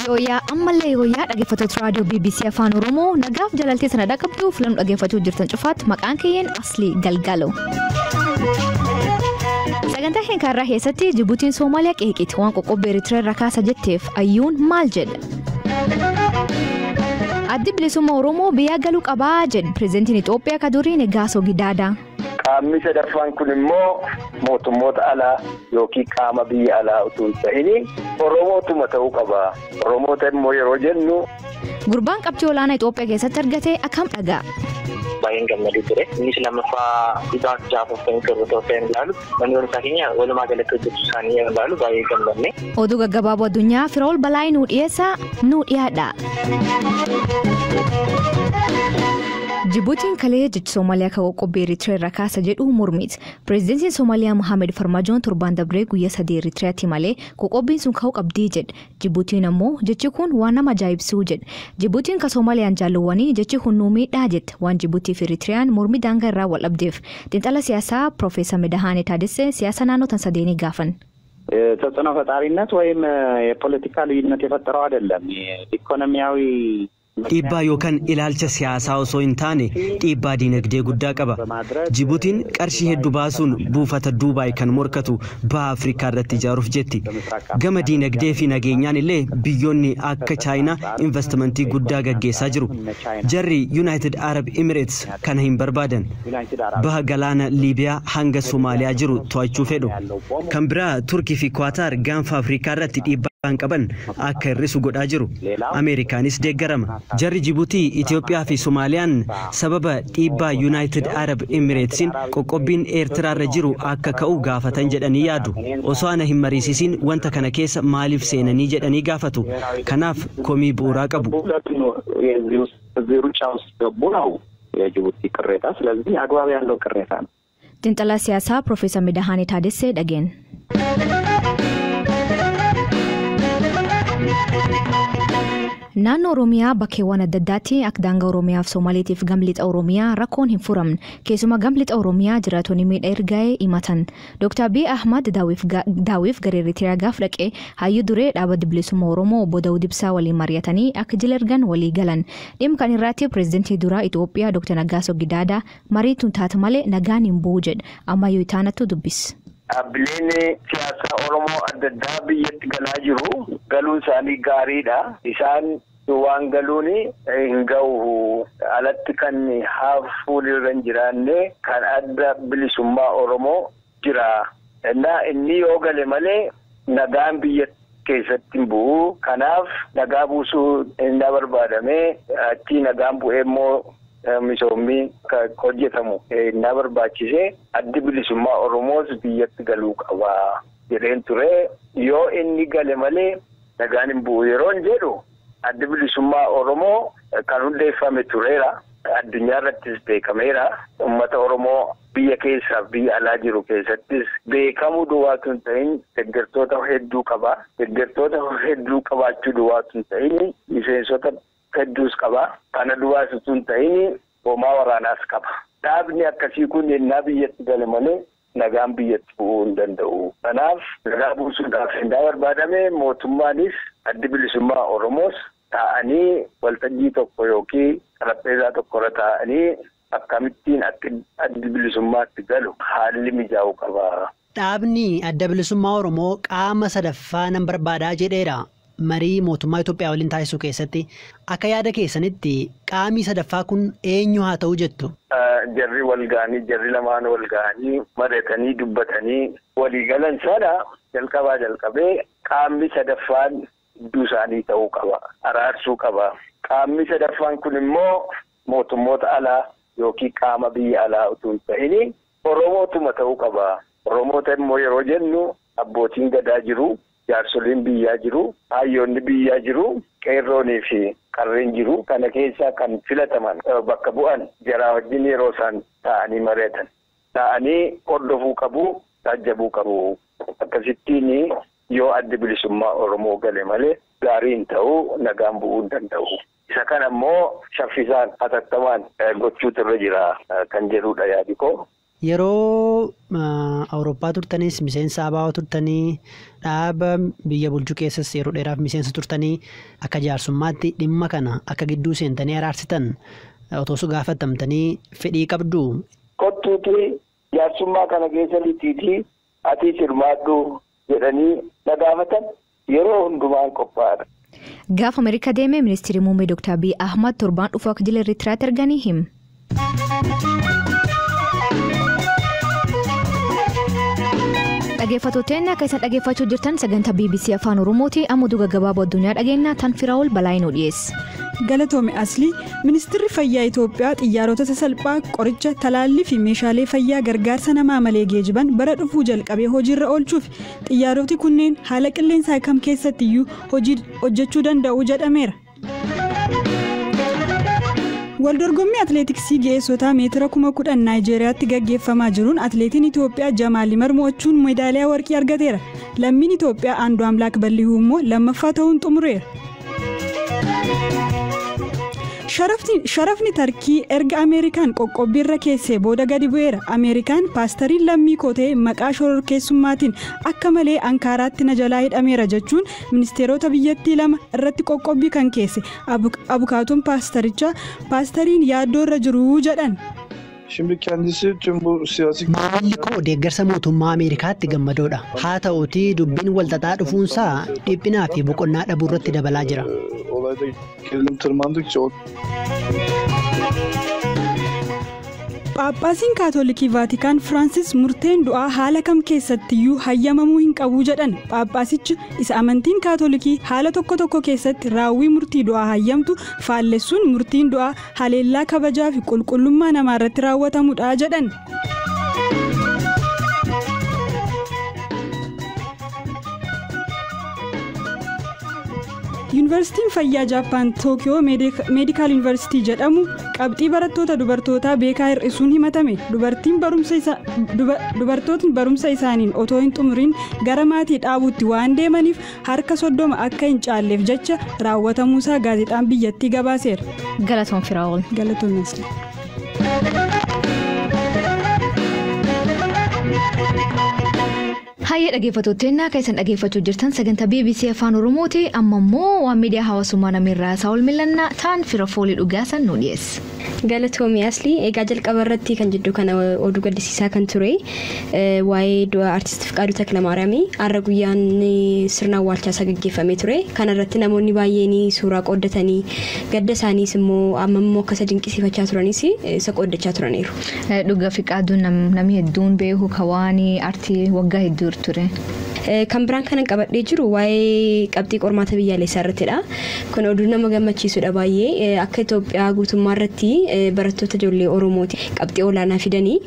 Yooyaa ammallee yooyaa dhaggeeffattoota raadiyoo BBC Afaan Oromoo nagaaf jalaltee sana dhaqabduu filannoo dhaggeeffachuu jirtan cufaatti maqaan keeyyan Aslii Galgalo. Sagantaa keenya irraa keessatti Jibuutiin Soomaaliyaa qeeqiti waan qoqqobbii Eritiriyaa irra kaasa jetteef ayyuun maal jedha? Addi bilisummaa Oromoo biyya galuu qabaa jedhe pireezidantiin Itoophiyaa ka durii Negaasoo Gidaadaa. Qaamni sadaffaan kun immoo mootummoota alaa yookiin qaama biyya alaa utuu hin ta'in Oromootuma ta'uu qaba. Oromoota immoo yeroo jennu. Gurbaan qabxii olaanaa Itoophiyaa keessatti argate akkam dhagaa? Baay'een gammadee ture. Innis lammaffaa 647 ta'uu ilaalu. Manni barumsaa keenya walumaa galatti hojjechuu isaanii ilaalu baay'ee gammadne. Oduu gaggabaaboo addunyaa Firaa'ol Balaayii nuu dhiyeessa nuu dhiyaadha. Jibuutiin kalee jechi Soomaaliyaa kan qoqqobbii Eritiriyaa irra kaasa jedhu mormiti. Pireezidantiin Soomaaliyaa Mohaammed Farmaajoon torbaan dabree guyyaa sadii Eritiriyaatti malee qoqqobbiin sun ka'uu qabdii jedhe. Jibuutiin ammoo jechi kun waan nama ajaa'ibsiisu jedhe. Jibuutiin ka Soomaaliyaan jaalluwwanii jechi kun nuu miidhaa jette waan Jibuutii fi Eritiriyaan mormii daangaa irraa wal dhabdeef. Xiinxala siyaasaa Piroofeesar Medahaanee Taadessee siyaasa naannoo tan sadeenii gaafan. ተጽዕኖ ፈጣሪነት ወይም የፖለቲካ ልዩነት የፈጠረው አይደለም። ኢኮኖሚያዊ Dhiibbaa yookaan ilaalcha siyaasaa osoo hin taane dhiibbaa diinagdee guddaa qaba. Jibuutiin qarshii hedduu baasuun buufata Duubaay kan morkatu baha Afrikaa irratti ijaaruuf jetti. Gama diinagdee fi nageenyaan illee biyyoonni akka Chaayinaa investimentii guddaa gaggeessaa jiru. Jarri Yuunaayitid Arab Emirates kana hin barbaadan. Baha galaana Liibiyaa hanga Somaaliyaa jiru to'achuu fedhu. Kan biraa Turkii fi Kwaataar gaanfa Afrikaa irratti dhiibbaa qaban akka hir'isu godhaa jiru. Ameerikaanis deeggarama. Jarri Jibuutii, Itoophiyaa fi Soomaaliyaan sababa dhiibbaa Yuunaayitid Arab Emireetsiin qoqqobbiin Eertiraarra jiru akka ka'u gaafatan jedhanii yaadu. Osoo ana hin mariisisiin wanta kana keessa maaliif seenanii jedhanii gaafatu. Kanaaf komii bu'uuraa qabu. እዚህ ሩጫ ውስጥ ገቡ ነው የጅቡቲ ቅሬታ። ስለዚህ አግባብ ያለው ቅሬታ ነው። Xiinxalaa siyaasaa Piroofeesar Medahaanee Taadessee dhageen. Naannoo Oromiyaa bakkeewwan adda addaatti akka daangaa Oromiyaa fi Somaaliitiif gama lixa Oromiyaa rakkoon hin furamne. Keessumaa gama lixa Oromiyaa jiraattonni miidhaa erga himatan. Dr. Abiy Ahmad daawwiif gara Eritiriyaa gaaf dhaqee hayyuu duree dhaaba bilisummaa Oromoo obbo Daawud Ibsaa waliin mari'atanii akka jila ergan walii galan. Dhimma kan irratti pireezidantii duraa Itoophiyaa Dr. Nagaasoo Gidaadaa marii tun taate malee nagaan hin bu'u jedha. Ammayyuu itaanattu dubbis. Dhaabbileen siyaasaa Oromoo adda addaa biyyatti galaa jiru. Galuun isaanii gaariidha. Isaan waan galuun hin gahu. Alatti kan hafuun irra hin jiraanne kan adda bilisummaa Oromoo jira. Inni yoo gale malee nagaan biyya keessatti hin bu'u. Kanaaf nagaa buusuu hin barbaadame. Achii nagaan bu'ee immoo misoomni hojjetamu hin barbaachise. Addi bilisummaa Oromoos biyyatti galuu qaba jedheen ture. Yoo inni gale malee nagaan hin bu'u yeroo hin jedhu addi bilisummaa Oromoo kan hundeeffame tureera. Addunyaa irrattis beekameera. Uummata Oromoo biyya keessaaf biyya alaa jiru keessattis beekamuu duwwaatu hin ta'in deeggartoota hedduu qaba. Deeggartoota hedduu qabaachuu duwwaatu hin ta'in miseensota hedduus qaba. Kana duwwaas osoo hin ta'in hoomaa waraanaas qaba. Dhaabni akkasii kun yennaa biyyatti gale malee nagaan biyyatti bu'uu hin danda'u. Kanaaf nagaa buusuudhaaf hin barbaadame mootummaanis addi bilisummaa Oromoos taa'anii waltajjii tokko yookiin xarapheezaa tokkorra taa'anii akkamittiin akka addi bilisummaatti galu haalli mijaa'uu qaba. Dhaabni adda bilisummaa Oromoo qaama sadaffaa nan barbaadaa jedheera. Marii mootummaa Itoophiyaa waliin taasisuu keessatti akka yaada keessanitti qaamni sadaffaa kun eenyu haa ta'u jettu? Jarri wal ga'anii jarri lamaan wal ga'anii mari'atanii dubbatanii walii galan sana jalqabaa jalqabee qaamni sadaffaan gidduu isaanii ta'uu qaba. Araarsuu qaba. Qaamni sadaffaan kun immoo mootummoota alaa yookiin qaama biyya alaa utuu hin ta'in Oromootuma ta'uu qaba. Oromoota immoo yeroo jennu abbootiin gadaa jiru. Jaarsoliin biyyaa jiru, hayyoonni biyyaa jiru, qeerroonii fi qarreen jiru. Kana keessaa kan filataman bakka bu'an jaraa wajjin yeroo isaan taa'anii mari'atan. Taa'anii hordofuu qabu, taajjabuu qabu. Akkasittiin yoo addi bilisummaa Oromoo gale malee gaarii hin ta'u, nagaan bu'uu hin danda'u. Isa kana immoo shaffisaan hatattamaan gochuutu irra jira kan jedhudha yaadi koo. Yeroo Awurooppaa turtanis miseensa ABO turtanii dhaaba biyya bulchuu keessas yeroo dheeraaf miseensa turtanii akka jaarsummaatti dhimma kana akka gidduu seentanii araarsitan otoo su gaafatamtanii fedhii qabdu. Kottuuti jaarsummaa kana keessa lixxiitii ati hirmaadhu jedhanii na gaafatan yeroo hundumaan qophaa'aadha. Gaafa Ameerikaa deemee ministeerri muummee Dr. Abiy Ahmad torbaan dhufu akka jila Eertiraatti erganii hima. Dhaggeeffattoonni akka isaan dhaggeeffachuu jirtan sagantaa BBC Afaan Oromooti. Amma oduu gaggabaaboo addunyaa dhageenyaa tan Firaa'ol Balaayinoo dhiyeessa. Galatoome Aslii, ministeerri fayyaa Itoophiyaa xiyyaarota sasalphaa qoricha talaallii fi meeshaalee fayyaa gargaarsa namaa malee geejiban bara dhufuu jalqabee hojiirra oolchuuf xiyyaaroti kunneen haala qilleensaa kam keessattiyyuu hojii hojjechuu danda'u jedhameera. Waldorgommii atileetiksii ga'eessotaa meetira 10,000 Naayijeeriyaatti gaggeeffamaa jiruun atileetiin Itoophiyaa Jamaal Yimar mo'achuun meedaaliyaa warqii argateera. Lammiin Itoophiyaa Aandu Amlaak Ballihuu immoo lammaffaa ta'uun xumureera. Sharafni Tarkii erga Ameerikaan qoqqobbiirra keessee booda gadi bu'eera. Ameerikaan paastariin lammii koo ta'e maqaa shororkeessummaatiin akka malee Ankaaraatti na jalaa hidhameera jechuun ministeerota biyyattii lama irratti qoqqobbii kan keesse abukaatoon paastarichaa paastariin yaaddoo irra jiru jedhan. Şimdi kendisi tüm bu siyasi Maamilli koo deeggarsa mootummaa Ameerikaatti gammadoodha. Haa ta'uutii dubbiin walxaxaa dhufuunsaa dhiphinaa fi boqonnaa dhabuu irratti dabalaa jira. Olayda gerilim tırmandıkça o Phaaphaasiin Kaatolikii Vaatikaan Firaansis murteen du'aa haala kam keessattiyyuu hayyamamuu hin qabu jedhan. Phaaphaasichi isa amantiin Kaatolikii haala tokko tokko keessatti raawwii murtii du'aa hayyamtu faallessuun murtiin du'aa haleellaa kabajaa fi qulqullummaa namaa irratti raawwatamudha jedhan. Yuunivarsiitiin Fayyaa Jaappaan Tookiyoo Meedikaal Yuunivarsiitii jedhamu qabxii barattoota dubartootaa beekaa hir'isuun himatame. Dubartootni barumsa isaaniin otoo hin xumuriin gara maatii dhaabuutti waan deemaniif harka 30 akka hin caalleef jecha raawwatamuusaa gaazexaan biyyattii gabaaseera. Galatoon Firaa'ol. Galatoon Asli. Hayyee dhaggeeffattoonni akka isin dhaggeeffachuu jirtan sagantaa BBC Afaan Oromooti. Amma immoo waan miidiyaa hawaasummaa namirraa Saawul Milannaa ta'an fira foolii dhugaasan nu dhiyeessa. Galatoomii Aslii, egaa jalqaba irratti kan jiddu kana oduu gaddisiisaa kan ture waa'ee du'a artiist Fiqaaduu Taklamaariyaamii har'a guyyaan sirna awwaalchaa isaa gaggeeffamee ture. Kana irratti namoonni baay'een suuraa qooddatanii gadda isaaniis immoo amma immoo akka isa dinqisiifachaa turanis isa qooddachaa turaniiru. Dhugaa Fiqaaduun namni hedduun beeku kawaanii artii waggaa hedduu ture. Kan biraan kanan qabadhee jiru waa'ee qabxii qormaata biyyaalessaa irrattidha. Kun oduu nama gammachiisudha baay'ee. Akka Itoophiyaa guutummaa irratti barattoota ijoollee Oromooti qabxii olaanaa fidanii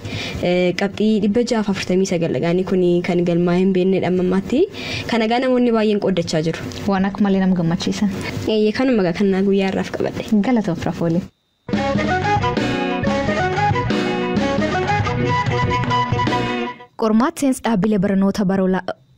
qabxii 649 dhagaanii kun kan galmaa hin beeknedha amma ammaatti. Kana egaa namoonni baay'een qooddachaa jiru. Waan akka malee nama gammachiisa. Kanuma egaa kan guyyaa har'aaf qabadhe. Galatoon Firaafoolii. Qormaata seensa dhaabbilee barnoota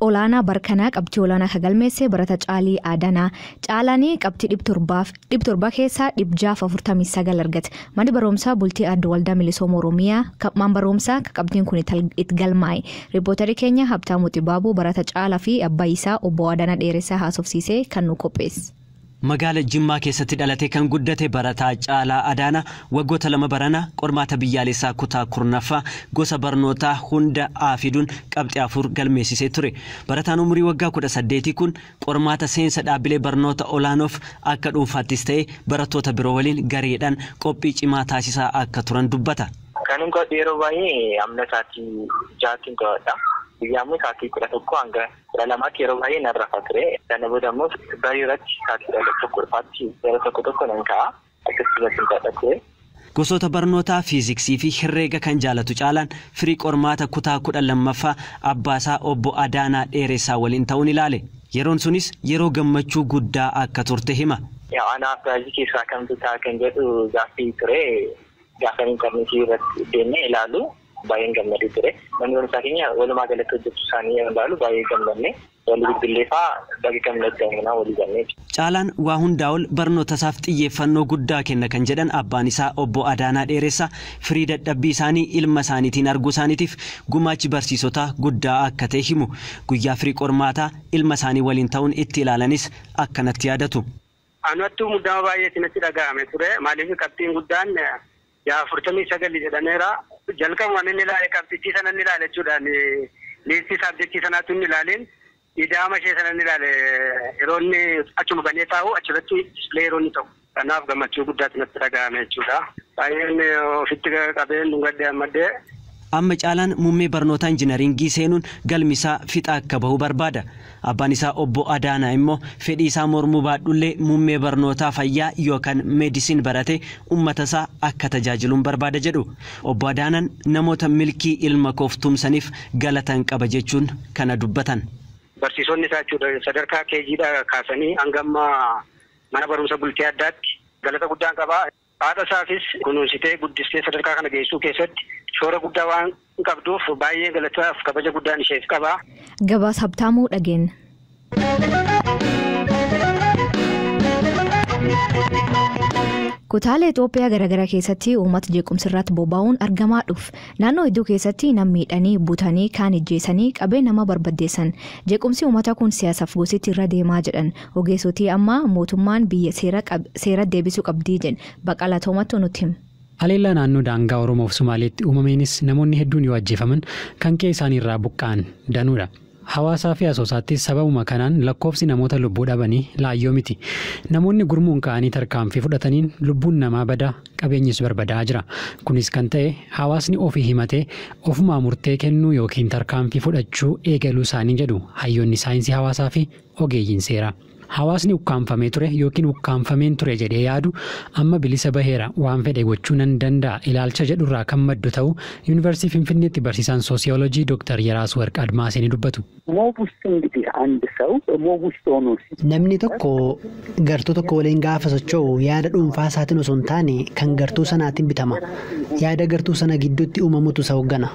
olaanaa barkanaa qabxii olaanaa kan galmeesse barata Caalii Aadanaa. Caalanii qabxii 700 keessaa 649 argate. Manni barumsaa bultii adda waldaa milisooma Oromiyaa man barumsaa qabxiin kun itti galmaa'e. Riipootarii keenya Habtaamuu Xibaabuu barata Caalaa fi abbaa isaa obbo Aadanaa Dheeressaa haasofsiisee kan nu qopheesse. Magaala Jimmaa keessatti dhalatee kan guddate barataa Caalaa Adaanaa waggoota 2 barana qormaata biyyaalessaa kutaa 10ffaa gosa barnootaa hunda A fiduun qabxii 4 galmeessisee ture. Barataan umurii waggaa 18 kun qormaata seensa dhaabbilee barnoota olaanoof akka dhuunfaattis ta'e barattoota biroo waliin gareedhaan qophii cimaa taasisaa akka turan dubbata. Kan hin godhu yeroo baay'ee amna sa'aatii 6tti godhadha. Guyyaa immoo sa'aatii 11 hanga 12 yeroo baay'ee nan rafa ture. Sana booda immoo barii irratti sa'aatii 11 dhufaatti yeroo tokko tokko nan ka'a. Akkasitti irratti godha ture. Gosoota barnootaa fiiziksii fi herreega kan jaalatu Caalaan firii qormaata kutaa 12ffaa abbaasaa obbo Adaanaa Dheeressaa waliin ta'uun ilaale. Yeroon sunis yeroo gammachuu guddaa akka turte hima. Anaaf gaazii keessaa kamtu ta'a kan jedhu gaaffii ture. Gaafa intarneetii irratti deemnee ilaalu. Baay'een gammadee ture. Manni barumsaa keenya walumaa galatti hojjechuu isaanii yoo ilaalu baay'ee gammadne. Walii bilbilee fa'aa baga gammadanii walii gallee. Caalaan waa hundaa ol barnoota isaaf xiyyeeffannoo guddaa kenna kan jedhan abbaan isaa obbo Adaanaa Dheeressaa firii dadhabbii isaanii ilma isaaniitiin arguu isaaniitiif gumaachi barsiisotaa guddaa akka ta'e himu. Guyyaa firii qormaataa ilma isaanii waliin ta'uun itti ilaalanis akkanatti yaadatu. Anattuu muddama baay'eetti natti dhaga'ame ture. Maaliif qabxiin guddaan yaa 49 jedhameera. Jalqabuma inni ilaale qabxichi sana inni ilaale jechuudhaan liistii saabjektii sanaatu inni ilaaleen idaama ishee sana inni ilaale yeroo inni achuma banee taa'u achirratti display yeroo inni ta'u. Kanaaf gammachuu guddaatti natti dhaga'ame jechuudha. Baay'een ofitti qabeen dhungadhee ammaddee. Amma Caalaan muummee barnootaa injinaringii seenuun galmi isaa fixa akka bahu barbaada. Abbaan isaa obbo Adaanaa immoo fedhii isaa mormuu baadhullee muummee barnootaa fayyaa yookaan meedisin barate uummata isaa akka tajaajiluun barbaada jedhu. Obbo Adaanaan namoota milkii ilma koof tumsaniif galatan qaba jechuun kana dubbatan. Barsiisonni isaa jechuudha sadarkaa keejiidhaa kaasanii hanga ammaa mana barumsa bultii addaatti galata guddaan qaba. Haadha isaafis kunuunsitee guddistee sadarkaa kana geessuu keessatti shoora guddaa waan qabduuf baay'ee galataaf kabaja guddaan isheef qaba. Gabaas Habtaamuu dhageen. Kutaalee Itoophiyaa garaagaraa keessatti uummata jeequmsa irratti bobba'uun argamaa dhufu. Naannoo hedduu keessatti nam miidhanii butanii kaan ijjeessanii qabee nama barbadeessan. Jeequmsi uummata kun siyaasaaf gositti irra deemaa jedhan. Ogeessotii ammaa mootummaan biyya seera deebisuu qabdii jedhan. Baqalaa Toomattu nutti hima. Haleellaa naannoo daangaa Oromoof Somaaleetti uumameenis namoonni hedduun yoo ajjeefaman kan qe'ee isaanii irraa buqqa'an danuudha. Hawaasaa fi Asoosaattis sababuma kanaan lakkoofsi namoota lubbuu dhabanii laayyoo miti. Namoonni gurmuun ka'anii tarkaanfii fudhataniin lubbuun namaa badaa qabeenyis barbadaa jira. Kunis kan ta'e hawaasni ofii himatee ofumaa murtee kennuu yookiin tarkaanfii fudhachuu eegaluu isaanii jedhu hayyoonni saayinsii hawaasaa fi ogeeyyiin seeraa. Hawaasni ukkaanfamee ture yookiin ukkaanfameen ture jedhee yaadu amma bilisa baheera waan fedhe gochuu nan danda'a ilaalcha jedhurraa kan maddu ta'uu Yuunivarsiitii Finfinneetti barsiisaan soosiyoolojii Dooktar Yeraas Warq Admaasee ni dubbatu. Namni tokko gartuu tokko waliin gaafa socho'u yaada dhuunfaa isaatiin osoo hin taane kan gartuu sanaatiin bitama. Yaada gartuu sana gidduutti uumamutu isa hooggana.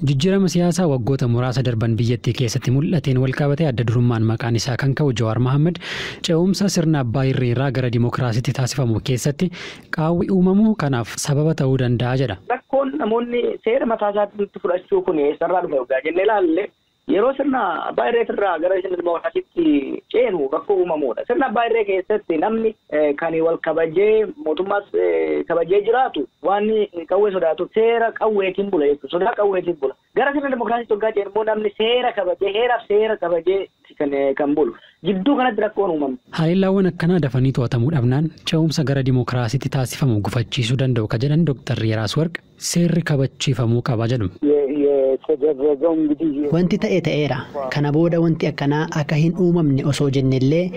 Jijjiirama siyaasaa waggoota muraasa darban biyyattii keessatti mul'ateen walqabatee adda durummaan maqaan isaa kan ka'u Jawaar Mohaammed ce'umsa sirna abbaa irreerraa gara dimookiraasiitti taasifamu keessatti qaawwi uumamuu kanaaf sababa ta'uu danda'a jedha. Rakkoon namoonni seera mataa isaatti fudhachuu kun eessarraa dhufe yookaan jennee ilaalle yeroo sirna abbaa irreetirraa gara sirna dimookiraasiitti ceenu rakkoo uumamuudha. Sirna abbaa irree keessatti namni kan wal kabajee mootummaas kabajee jiraatu waan qawwee sodaatu seera qawweetiin bula jechuudha. Sodaa qawweetiin bula. Gara sirna dimookiraasiitti hoggaa ceenu immoo namni seera kabajee heeraaf seera kabajee kan bulu. Jidduu kanatti rakkoon uumamu. Haleellaawwan akkanaa dafanii to'atamuu dhabnaan ce'umsa gara dimookiraasiitti taasifamu gufachiisuu danda'u ka jedhan Dooktar Yeraas Warq seerri kabachiifamuu qaba jedhu. Wanti ta'e ta'eera. Kana booda wanti akkanaa akka hin uumamne osoo jennellee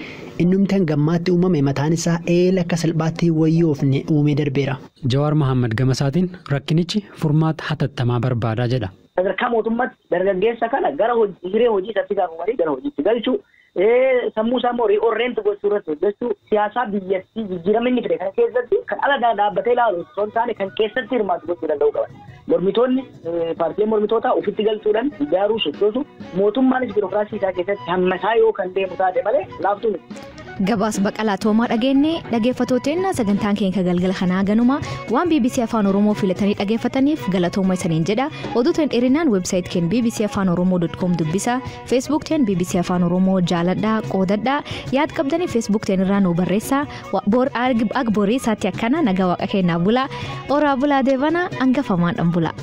innumti hangammaatti uumame mataan isaa eela akka salphaatti wayyoofne uumee darbeera. Jawaar Mohaammed Gamasaatiin rakkinichi furmaata hatattamaa barbaadaa jedha. Sadarkaa mootummaatti dargaggeessa kana gara hiree hojii isaatti gaafamanii gara hojiitti galchuu sammuu isaa immoo rii'orreent gochuu irratti hojjechuu siyaasaa biyyattii jijjiirama inni fide kana keessatti kan ala dhaabbatee ilaalu osoo hin taane kan keessatti hirmaatu gochuu danda'uu qaban. Mormitoonni paartileen mormitootaa ofitti galchuudhaan ijaaruu sochoosu mootummaanis biirokiraasii isaa keessatti hammasaa yoo kan deemu taate malee laaftuu miti. Gabaas Baqalaa Toomaa dhageenye dhaggeeffattooteen sagantaan keenya galgala kanaa ganuma waan BBC Afaan Oromoo filatanii dhaggeeffataniif galatooma isaniin jedha. Oduu ta'een dheerinaan weebsaayit keenya BBC Afaan Oromoo.com dubbisa. Facebook teen BBC Afaan Oromoo jaaladhaa qoodadhaa yaad qabdanii Facebook teen irraa nu barreessaa. Agborii isaatti akkana nagaa waaqa kennaa bulaa. Oraa bulaa deebanaa hangafamaadhaan bulaa.